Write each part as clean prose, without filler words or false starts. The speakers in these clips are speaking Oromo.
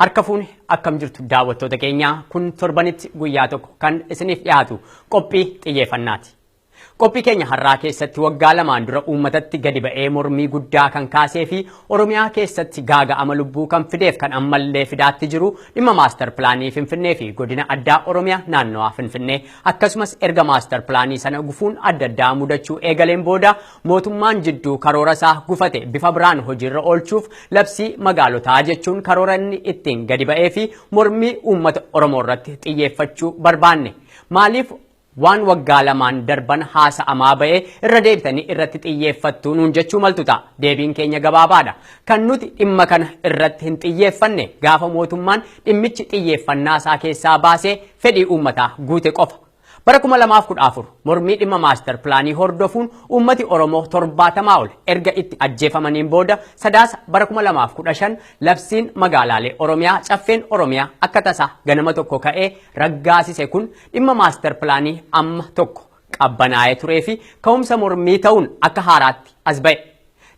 Harka fuune akkam jirtu daawwattoota keenyaa kun torbanitti guyyaa tokko kan isiniif dhiyaatu qophii xiyyeeffannaati. Qophii keenya har'aa keessatti waggaa lamaan dura uummatatti gadi ba'ee mormii guddaa kan kaasee fi Oromiyaa keessatti gaaga'ama lubbuu kan fideef kan ammallee fidaatti jiru dhimma maastar pilaanii Finfinnee fi godina addaa Oromiyaa naannawaa Finfinnee akkasumas erga maastar pilaanii sana gufuun adda addaa mudachuu eegaleen booda mootummaan jidduu karoora isaa gufate bifa biraan hojiirra oolchuuf labsii magaalotaa jechuun karoora inni ittiin gadi ba'ee fi mormii uummata Oromoo irratti xiyyeeffachuu barbaanne. Maaliif waan waggaa lamaan darban haasa'amaa ba'e irra deebitanii irratti xiyyeeffattu nuun jechuu maltu ta'a. Deebiin keenya gabaabaadha. Kan nuti dhimma kana irratti hin xiyyeeffanne gaafa mootummaan dhimmichi xiyyeeffannaa isaa keessaa baasee fedhii uummataa guute qofa. Bara 2014 mormii dhimma maastar pilaanii hordofuun uummati Oromoo 70 ol erga itti ajjeefamaniin booda sadaasa bara 2015 labsiin magaalaalee Oromiyaa caffeen Oromiyaa akka tasaa ganama tokko ka'ee raggaasise kun dhimma maastar pilaanii amma tokko qabbanaa'ee turee fi ka'umsa mormii ta'uun akka haaraatti as ba'e.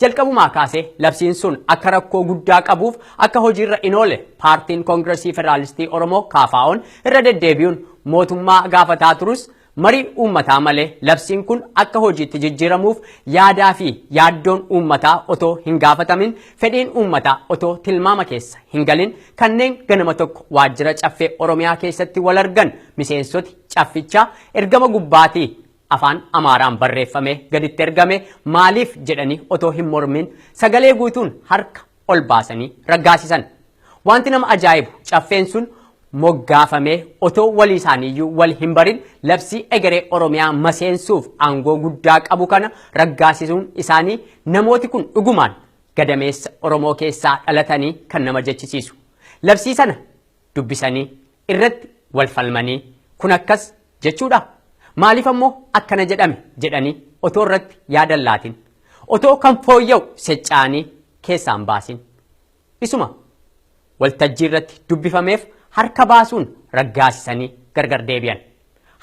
Jalqabumaa kaasee labsiin sun akka rakkoo guddaa qabuuf akka hojiirra hin oole paartiin Koongiresii Federaalistii Oromoo KFO'n irra deddeebi'uun mootummaa gaafataa turus marii uummataa malee labsiin kun akka hojiitti jijjiiramuuf yaadaa fi yaaddoon uummataa otoo hin gaafatamin fedhiin uummataa otoo tilmaama keessa hin galin kanneen ganama tokko waajjira caffee Oromiyaa keessatti wal argan miseensoti caffichaa ergama gubbaatii afaan Amaaraan barreeffamee gaditti ergame maaliif jedhanii otoo hin mormin sagalee guutuun harka ol baasanii raggaasisan. Wanti nama ajaa'ibu caffeen sun moggaafamee otoo walii isaaniiyyuu wal hin barin labsii egeree Oromiyaa maseensuuf aangoo guddaa qabu kana raggaasisuun isaanii namooti kun dhugumaan gadameessa Oromoo keessaa dhalatanii kan nama jechisiisu. Labsii sana dubbisanii irratti wal falmanii kun akkas jechuudha. Maaliif ammoo akkana jedhame jedhanii otoo irratti yaadan laatin otoo kan fooyya'u secca'anii keessaan baasin. Isuma waltajjii irratti dubbifameef harka baasuun raggaasisanii gargar deebi'an.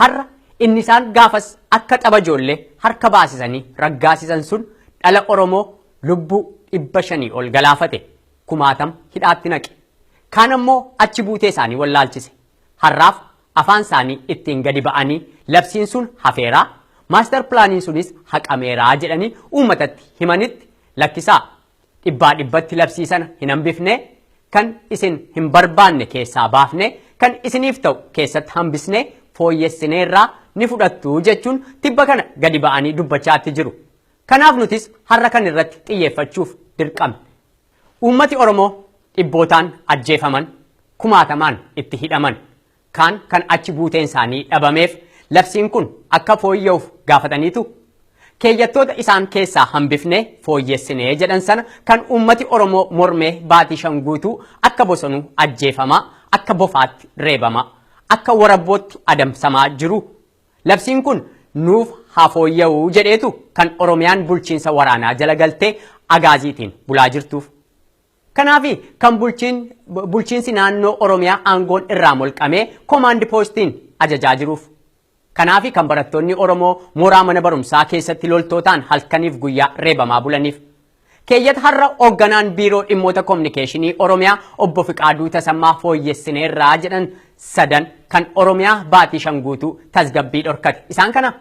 Har'a inni isaan gaafas akka tapha ijoollee harka baasisanii raggaasisan sun dhala Oromoo lubbuu 500 ol galaafate kumaatam hidhaatti naqe. Kaan ammoo achi buutee isaanii wallaalchise. Har'aaf afaan isaanii ittiin gadi ba'anii labsiin sun hafeeraa, maastar pilaaniin sunis haqameeraa jedhanii uummatatti himanitti lakkisaa dhibbaa dhibbatti labsii sana hin hambifne kan isin hin barbaanne keessaa baafne kan isiniif ta'u keessatti hambisne fooyyessineerraa ni fudhattu jechuun tibba kana gadi ba'anii dubbachaatti jiru. Kanaaf nutis har'a kan irratti xiyyeeffachuuf dirqamne. Uummati Oromoo dhibbootaan ajjeefaman, kumaatamaan itti hidhaman, kaan kan achi buuteen isaanii dhabameef labsiin kun akka fooyya'uuf gaafataniitu keeyyattoota isaan keessaa hambifnee fooyyessinee jedhan sana kan uummati Oromoo mormee baatii 5 guutuu akka bosonuu ajjeefamaa, akka bofaatti reebamaa, akka warabbootti adamsamaa jiru. Labsiin kun nuuf haa fooyya'u jedheetu kan Oromiyaan bulchiinsa waraanaa jala galtee agaaziitiin bulaa jirtuuf. Kanaaf kan bulchiinsi naannoo Oromiyaa aangoon irraa molqamee koomaandi poostiin ajajaa jiruuf. Kanaaf kan barattoonni Oromoo mooraa mana barumsaa keessatti loltootaan halkaniif guyyaa reebamaa bulaniif. Keeyyata har'a hoogganaan biiroo dhimmoota kominikeeshinii Oromiyaa obbo Fiqaaduu Tasammaa fooyyessineerraa jedhan sadan kan Oromiyaa baatii 5 guutuu tasgabbii dhorkate. Isaan kana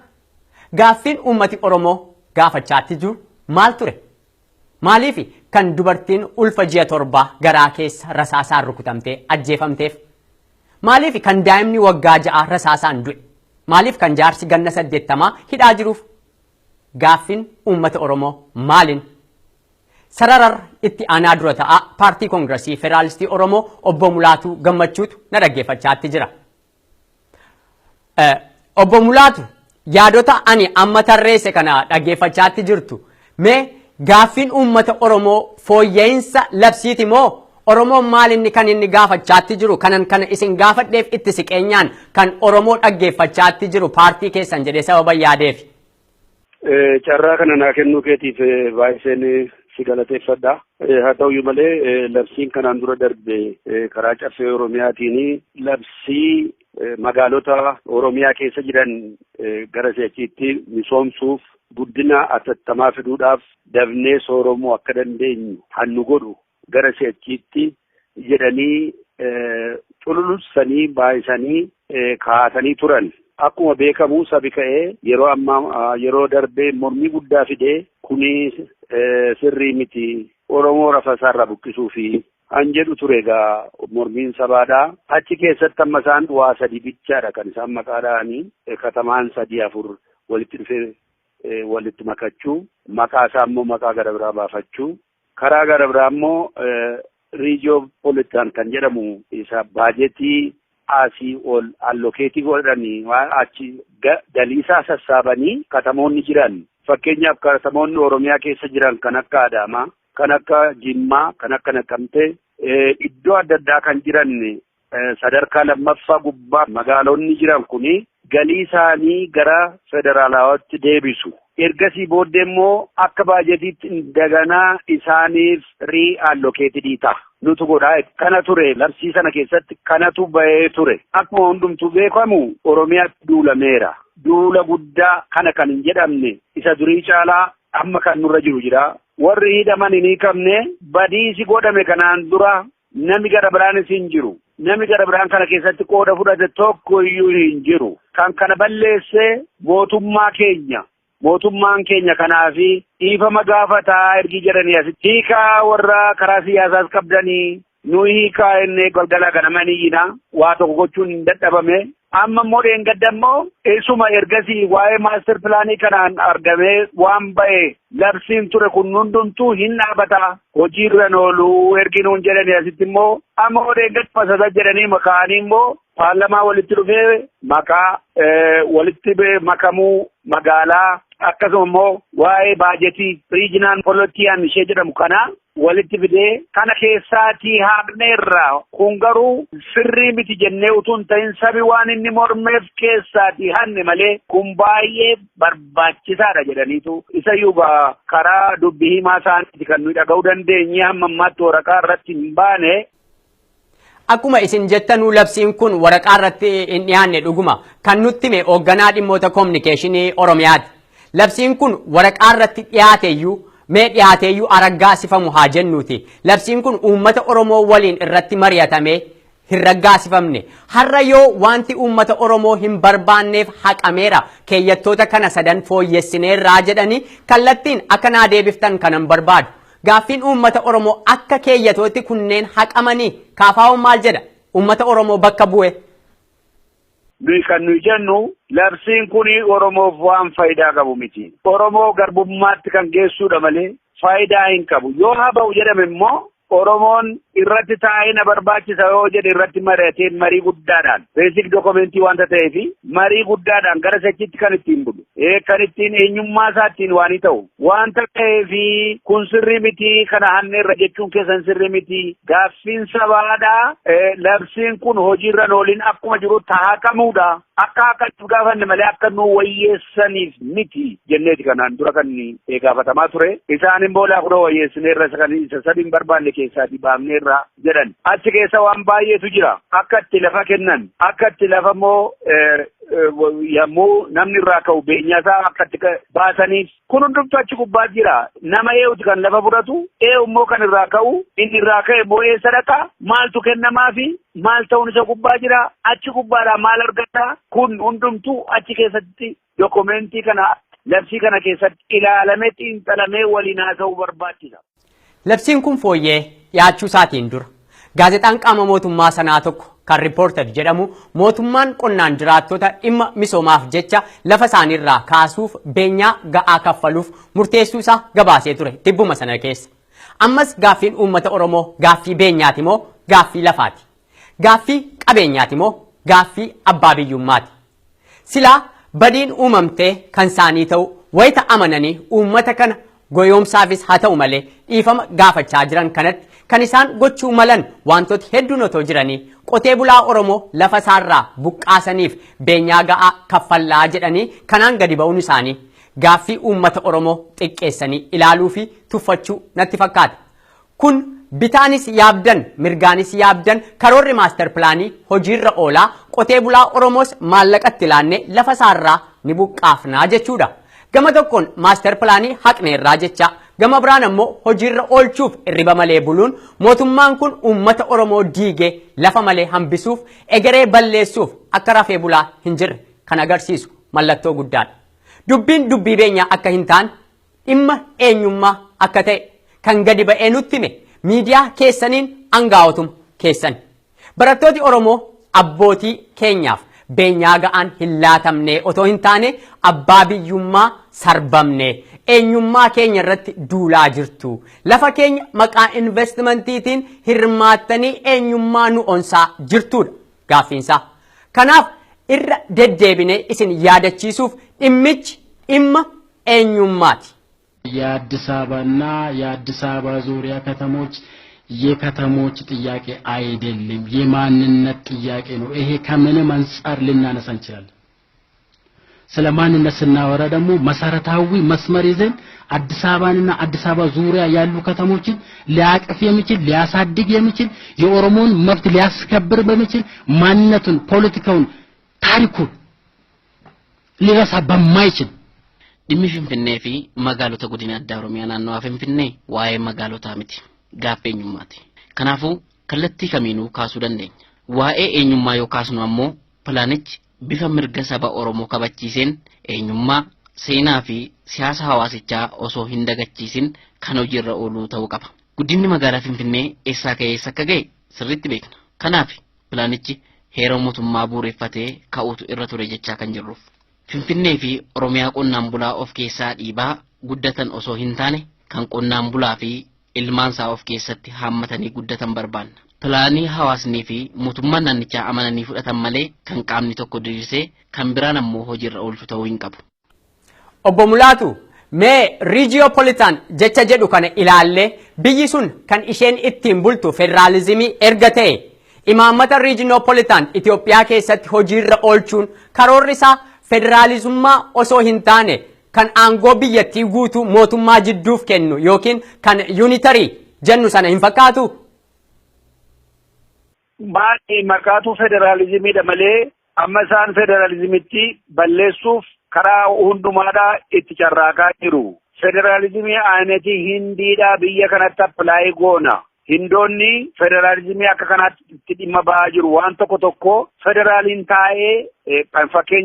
gaaffiin uummati Oromoo gaafachaatti jiru maal ture? Maaliif kan dubartiin ulfa ji'a 7 garaa keessa rasaasaan rukutamtee ajjeefamteef? Maaliif kan daa'imni waggaa 6 rasaasaan du'e? Maaliif kan jaarsi ganna 80 hidhaa jiruuf? Gaaffiin uummata Oromoo maalin? Sararar itti aanaa dura ta'aa paartii Koongirasii Federaalistii Oromoo obbo Mulaatuu Gammachuutu na dhaggeeffachaatti jira. Obbo Mulaatu yaadota ani amma tarreesse kana dhaggeeffachaatti jirtu mee gaaffiin uummata Oromoo fooyya'insa labsiiti moo Oromoon maal inni kan inni gaafachaatti jiru kanan kana isin gaafadheef itti siqeenyaan kan Oromoo dhaggeeffachaatti jiru paartii keessan jedhee sababa yaadeef. Carraa kana naa kennuu keetiif baay'iseen si galateeffadha. Haa ta'uyyuu malee, labsiin kanaan dura darbe karaa Caffee Oromiyaatiin labsii magaalota Oromiyaa keessa jiran gara si'achiitti misoomsuuf, guddina atattamaa fiduudhaaf, dafnee sooromuu akka dandeenyu hannu godhu gara si'achiitti jedhanii cululussanii baay'isanii kaa'atanii turan. Akkuma beekamu, sabi ka'ee yeroo ammaa yeroo darbee mormii guddaa fidee, kuni sirrii miti, Oromoo lafa isaarraa buqqisuu fi han jedhu ture egaa mormiin sabaadhaa. Achi keessatti amma isaan waa sadi bichaadha kan isaan maqaa dha'anii: katamaan sadii afur walitti dhufee walitti makachuu, maqaa isaa immoo maqaa gara biraa baafachuu, karaa gara biraa immoo regiopolitan kan jedhamu isa baajetii asii ol allocate godhanii achi galiisaa sassaabanii, katamoonni jiran, fakkeenyaaf katamoonni Oromiyaa keessa jiran kan akka Adaamaa, kan akka Jimmaa, kan akka Naqamtee, iddoo adda addaa kan jiran, sadarkaa lammaffaa gubbaa magaalonni jiran kuni galii isaanii gara federaalawaatti deebisu. Ergasii booddee immoo akka baajetiitti daganaa isaaniif reallocated ta'a. Nutu godhaa kana ture, labsii sana keessatti kanatu bahee ture. Akkuma hundumtuu beekamu, Oromiyaatti duulameera. Duula guddaa kana kan hin jedhamne isa durii caalaa amma kan nurra jiru jira. Warri hidhaman hin hiikamne. Badiisi godhame kanaan dura nami gara biraanis hin jiru. Nami gara biraan kana keessatti qooda fudhate tokko iyyuu hin jiru. Kan kana balleessee mootummaa keenya. Mootummaan keenya kanaafi dhiifama gaafataa ergi jedhanii asitti hiikaa warra karaa siyaasaas qabdanii nu hiikaa innee galgala ganama ni iyyina, waa tokko gochuun hin dadhabame. Amma immoo dheengadda immoo isuma ergasii waa'ee master plan kanaan argamee waan ba'e labsiin ture kun hundumtuu hin dhaabata, hojiirra ooluu ergi nuun jedhanii asitti immoo amma dheengadda masasa jedhanii makaanii immoo paarlamaa walitti dhufee maqaa walitti makamuu magaalaa, akkasuma immoo waa'ee baajetii regional politian ishee jedhamu kana walitti fidee kana keessaatii haqneerra, kun garuu sirrii miti jennee utuu hin ta'in, sabi waan inni mormeef keessaatii hanne malee kun baay'ee barbaachisaadha jedhaniitu isayyuu karaa dubbii himaa isaaniiti kan nuyi dhaga'uu dandeenye, hamma ammaatti waraqaa irratti hin baane. Akkuma isin jettanuu, labsiin kun waraqaa irratti hin dhiyaanne dhuguma. Kan nutti hime hoogganaa dhimmoota koominikeeshinii Oromiyaati. Labsiin kun waraqaa irratti dhiyaateeyyuu, mee dhiyaateeyyuu araggaasifamu haa jennuuti. Labsiin kun uummata Oromoo waliin irratti mari'atamee hin raggaasifamne. Har'a yoo wanti uummata Oromoo hin barbaanneef haqameera, keeyyattoota kana sadan fooyyessineerraa jedhanii, kallattiin akka naa deebiftan kanan barbaadu. Gaaffiin uummata Oromoo akka keeyyatootti kunneen haqamanii, KFO'n maal jedha? Uummata Oromoo bakka bu'e. Nuyi kan nuyi jennu, labsiin kun Oromoof waan faayidaa qabu miti. Oromoo garbummaatti kan geessuudha malee faayidaa hin qabu. Yoo haa ba'u jedhame immoo, Oromoon irratti taa'ee na barbaachisa yoo jedhe, irratti mari'atee, marii guddaadhaan, basic document waanta ta'eef, marii guddaadhaan gara sachitti kan ittiin bulu, kan ittiin eenyummaa isaa ittiin waanii ta'u waanta ta'eef, kun sirrii miti, kana hanneerra jechuun keessan sirrii miti. Gaaffiin sabaadhaa labsiin kun hojiirra ooliin akkuma jiru haqamuudha. Akka haqaniif gaafanne malee akka nu wayyeessaniif miti jenneeti kanaan dura kan gaafatamaa ture. Isaan immoo laa kudha wayyeessineerra, isa kan isa sabi hin barbaanne keessaatii baafneerra jedhan. Achi keessa waan baay'eetu jira. Akka itti lafa kennan, akka itti lafa immoo yommuu namni irraa ka'u beenyaa isaa akka itti baasaniif, kun hundumtu achi gubbaa jira. Nama eewuti kan lafa fudhatu, eewu immoo kan irraa ka'u, inni irraa ka'e immoo eessa dhaqa, maaltu kennamaafi, maal ta'uun isa gubbaa jira, achi gubbaadhaa maal argata, kun hundumtuu achi keessatti document kana, labsii kana keessatti ilaalamee xiinxalamee waliin haasa'uu barbaachisa. Labsiin kun fooyyee dhiyaachuu isaatiin dura gaazexaan qaama mootummaa sanaa tokko kan Riippoortar jedhamu, mootummaan qonnaan jiraattota dhimma misoomaaf jecha lafa isaaniirraa kaasuuf beenyaa ga'aa kaffaluuf murteessuu isaa gabaasee ture tibbuma sana keessa. Ammas gaaffiin uummata Oromoo gaaffii beenyaati moo gaaffii lafaati? Gaaffii qabeenyaati moo gaaffii abbaa biyyummaati? Silaa badiin uumamtee kan isaanii ta'u wayita amananii uummata kana goyoomsaafis haa ta'u malee dhiifama gaafachaa jiran kanatti, kan isaan gochuu malan wantoota hedduun otoo jiranii, qotee bulaa Oromoo lafa isaarraa buqqaasaniif beenyaa ga'aa kaffallaa jedhanii kanaan gadi ba'uun isaanii Gaaffii uummata Oromoo xiqqeessanii ilaaluu fi tuffachuu natti fakkaata. Kun bitaanis yaabdan mirgaanis yaabdan karoorri maastar pilaanii hojiirra oolaa, qotee bulaa Oromoos maallaqatti laannee lafa isaarraa ni buqqaafnaa jechuudha. Gama tokkoon maastar pilaanii haqneerraa jecha, gama biraan ammoo hojiirra oolchuuf irriba malee buluun mootummaan kun uummata Oromoo diigee lafa malee hambisuuf, egeree balleessuuf akka rafee bulaa hin jirre kan agarsiisu mallattoo guddaadha. Dubbiin dubbii beenyaa akka hin taane, dhimma eenyummaa akka ta'e kan gadi ba'ee nutti hime miidiyaa keessaniin angaa'otuma keessan. Barattooti Oromoo abbootii keenyaaf beenyaa ga'aan hin laatamne otoo hin taane, abbaa biyyummaa sarbamne, eenyummaa keenya irratti duulaa jirtu. Lafa keenya maqaa investimentiitiin hirmaattanii eenyummaa nu onsaa jirtudha gaaffiinsaa. Kanaaf irra deddeebinee isin yaadachiisuuf dhimmichi dhimma eenyummaati. የአዲስ አበባና የአዲስ አበባ ዙሪያ ከተሞች የከተሞች ጥያቄ አይደለም፣ የማንነት ጥያቄ ነው። ይሄ ከምንም አንጻር ልናነሳ እንችላለን። ስለ ማንነት ስናወራ ደግሞ መሰረታዊ መስመር ይዘን አዲስ አበባንና አዲስ አበባ ዙሪያ ያሉ ከተሞችን ሊያቅፍ የሚችል፣ ሊያሳድግ የሚችል፣ የኦሮሞን መብት ሊያስከብር በሚችል፣ ማንነቱን፣ ፖለቲካውን፣ ታሪኩን ሊረሳ በማይችል Dhimmi Finfinnee fi magaalota godina addaa Oromiyaa naannawaa Finfinnee waa'ee magaalotaa miti. Gaaffii eenyummaati. Kanaafuu kallattii kamiinuu kaasuu dandeenya. Waa'ee eenyummaa yoo kaasnu ammoo pilaanichi bifa mirga saba Oromoo kabachiiseen eenyummaa, seenaa fi siyaasa hawaasichaa osoo hin dagachiisin kan hojiirra ooluu ta'uu qaba. Guddinni magaalaa Finfinnee eessaa ka'ee eessa akka ga'e sirriitti beekna. Kanaaf pilaanichi heera mootummaa bu'uureffatee ka'uutu irra ture jechaa kan jirruuf. Finfinnee fi Oromiyaa qonnaan bulaa of keessaa dhiibaa guddatan osoo hin taane kan qonnaan bulaa fi ilmaansaa of keessatti haammatanii guddatan barbaanna. Pilaanii hawaasnii fi mootummaan naannichaa amananii fudhatan malee kan qaamni tokko diriirsee kan biraan ammoo hojiirra oolchu ta'uu hin qabu. Obbo Mulaatu, mee regiopolitan jecha jedhu kana ilaallee, biyyi sun kan isheen ittiin bultu federaalizimii erga ta'e, imaammata regiopolitan Itoophiyaa keessatti hojiirra oolchuun karoorri isaa federaalizummaa osoo hin taane kan aangoo biyyattii guutuu mootummaa jidduuf kennu yookiin kan unitary jennu sana hin fakkaatu? Maali, maqaatu federaalizimiidha malee amma isaan federaalizimitti balleessuuf karaa hundumaadhaa itti carraaqaa jiru. Federaalizimii aanetii Hindiidhaa biyya kanatti apply goona. Hindoonni federaalizimii akka kanaatti itti dhimma ba'aa jiru. Waan tokko tokko federaaliin taa'ee fakkeenya